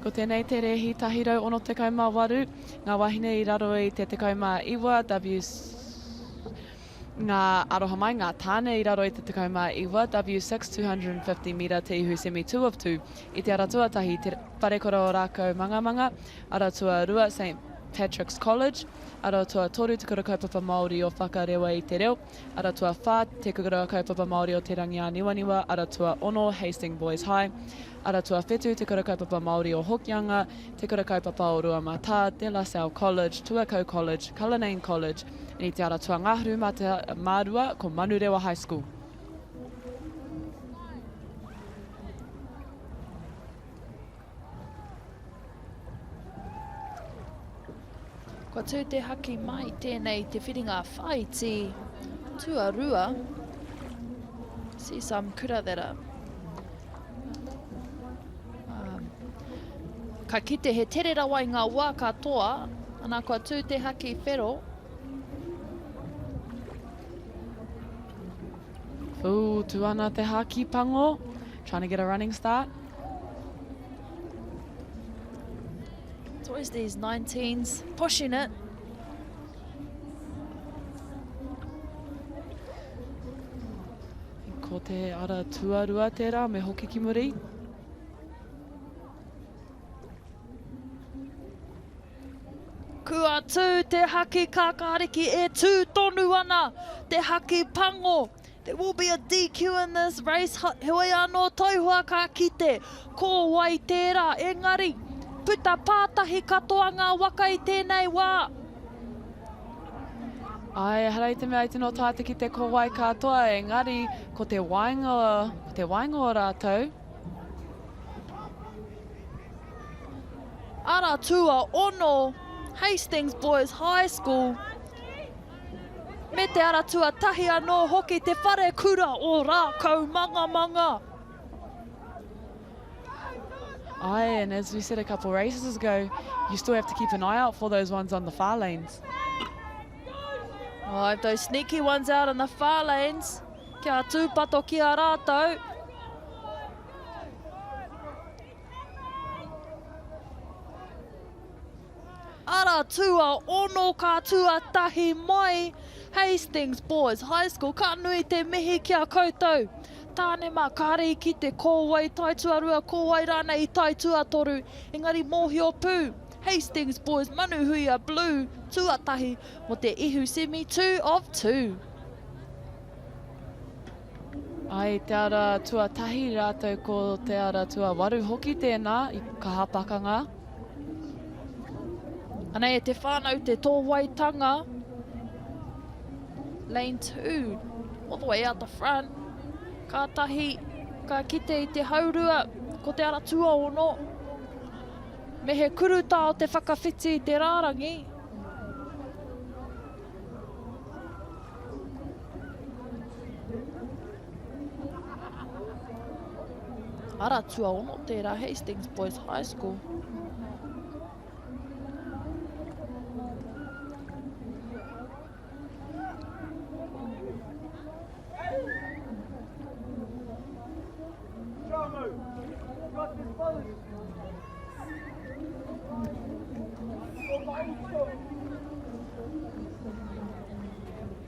Ko tēnei te rēhi 168, ngā wāhine i raro i te 19, W, ngā aroha mai, ngā tāne i raro i te 19, W6, 250 mita te ihu semi 2 of 2, i te ara tuatahi, Te Wharekura o Rākau Mangamanga, ara tuarua, St Patrick's College, ara tuatoru, Te Kura Kaupapa Māori o Whakarewa i te Reo, ara tuawhā, Te Kura Kaupapa Māori o Te Rangiāniwaniwa, ara tuaono, Hastings Boys High, ara tuawhitu, Te Kura Kaupapa Māori o Hokianga, Te Kura Kaupapa o Ruamatā, De La Salle College, Tuakau College, Cullinane College, i te ara tuangahuru mā te mārua ko Manurewa High School. Kua tū te haki mai tēnei te whiringa whāiti tuarua. See some kura that are um, ka kite he tere rawa i ngā wā katoa, ana kua tū te haki whero. Ooh, tū ana te haki pango. Trying to get a running start. It's always these 19s pushing it. Ko te ara tuarua tērā, me hoki ki muri. Kua tū te haki kākāriki e tū tonu ana te haki pango. There will be a DQ in this race, heoi anō tauhoa ka kite ko wai tērā, engari puta pātahi katoa ngā waka i tēnei wā. Āe, ehara i te mea i tino taea te kite ko wai katoa, engari ko te waenga, ko te waenga o rātou. Ara tuaono, Hastings Boys High School, me te ara tuatahi anō hoki te wharekura o Rākaumangamanga. Aye, and as we said a couple races ago, you still have to keep an eye out for those ones on the far lanes. Oh, those sneaky ones out in the far lanes, kia tūpato ki a rātou. Ara tuaono ka tuatahi mai Hastings Boys High School. Ka nui te mihi ki a koutou. Tāne mā, kāre i kite ko wai tae tuarua, ko wai rānei i tae tuatoru, engari mōhio pū, Hastings Boys Manuhuia Blue tuatahi mō te ihu semi 2 of 2. I te ara tuatahi rātou ko te ara tuawaru hoki tēnā i kaha pakanga. Anei e te whānau te tōwaitanga. Lane 2, all the way out the front. Kātahi, ka kite i te haurua, ko te ara tuaono. Me he kurutā o te whakawhiti i te rārangi. Ara tuaono tērā Hastings Boys High School.